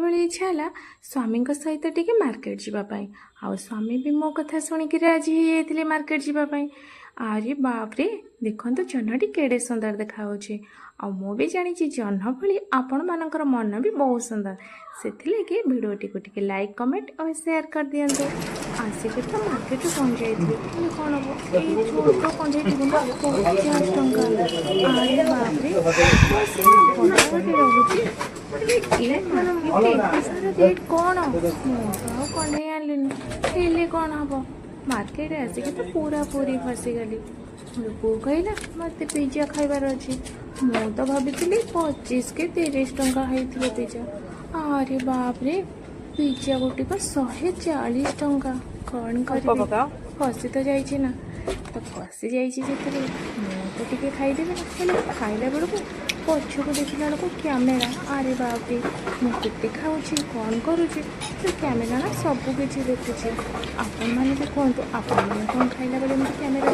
ସନ୍ଧ୍ୟାବେଳେ ଇଚ୍ଛା ହେଲା ସ୍ୱାମୀଙ୍କ ସହିତ ଟିକେ ମାର୍କେଟ ଯିବା ପାଇଁ। ଆଉ ସ୍ୱାମୀ ବି ମୋ କଥା ଶୁଣିକି ରାଜି ହେଇଯାଇଥିଲେ ମାର୍କେଟ ଯିବା ପାଇଁ। ଆରେ ବାପରେ, ଦେଖନ୍ତୁ ଜହ୍ନଟି କେଡ଼େ ସୁନ୍ଦର ଦେଖାଯାଉଛି। ଆଉ ମୁଁ ବି ଜାଣିଛି, ଜହ୍ନ ଭଳି ଆପଣମାନଙ୍କର ମନ ବି ବହୁତ ସୁନ୍ଦର। ସେଥିଲାଗି ଭିଡ଼ିଓଟିକୁ ଟିକେ ଲାଇକ୍, କମେଣ୍ଟ ଆଉ ସେୟାର କରିଦିଅନ୍ତୁ। ଆସିକି ତ ମାର୍କେଟରେ ପହଞ୍ଚି ଯାଇଥିଲି। ହେଲେ କ'ଣ ହବ, ଏଇ ଛୋଟ କଣ୍ଢେଇଟିକୁ ନା 50 ଟଙ୍କା। ଆରେ ବାପରେ, ବଡ଼ ଗୋଟେ ରହୁଛି। ହେଲେ ଏ ମାର୍କେଟରେ ଏତେ ସାରା ରେଟ୍ କ'ଣ? ମୁଁ ତ ଆଉ କଣ୍ଢେଇ ଆଣିଲିନି। ହେଲେ କ'ଣ ହବ, ମାର୍କେଟରେ ଆସିକି ତ ପୁରାପୁରି ଫସିଗଲି। ମୋର ପୁଅ କହିଲା, ମୋତେ ପିଜା ଖାଇବାର ଅଛି। ମୁଁ ତ ଭାବିଥିଲି 25 କି 30 ଟଙ୍କା ହେଇଥିବ ପିଜା। ଆରେ ବାପରେ, ପିଜା ଗୋଟିକ 140 ଟଙ୍କା। କ'ଣ କରିବି? ଫସି ତ ଯାଇଛି ନା, ତ ଫସି ଯାଇଛି ଯେତେବେଳେ ମୁଁ ତ ଟିକେ ଖାଇଦେବି ନା। ହେଲେ ଖାଇଲା ବେଳକୁ ପଛକୁ ଦେଖିଲା ବେଳକୁ କ୍ୟାମେରା। ଆରେ ବାପରେ, ମୁଁ କେତେ ଖାଉଛି, କ'ଣ କରୁଛି, ସେ କ୍ୟାମେରା ନା ସବୁ କିଛି ଦେଖୁଛି। ଆପଣମାନେ ବି କୁହନ୍ତୁ, ଆପଣମାନେ କ'ଣ ଖାଇଲା ବେଳେ ଏମିତି କ୍ୟାମେରା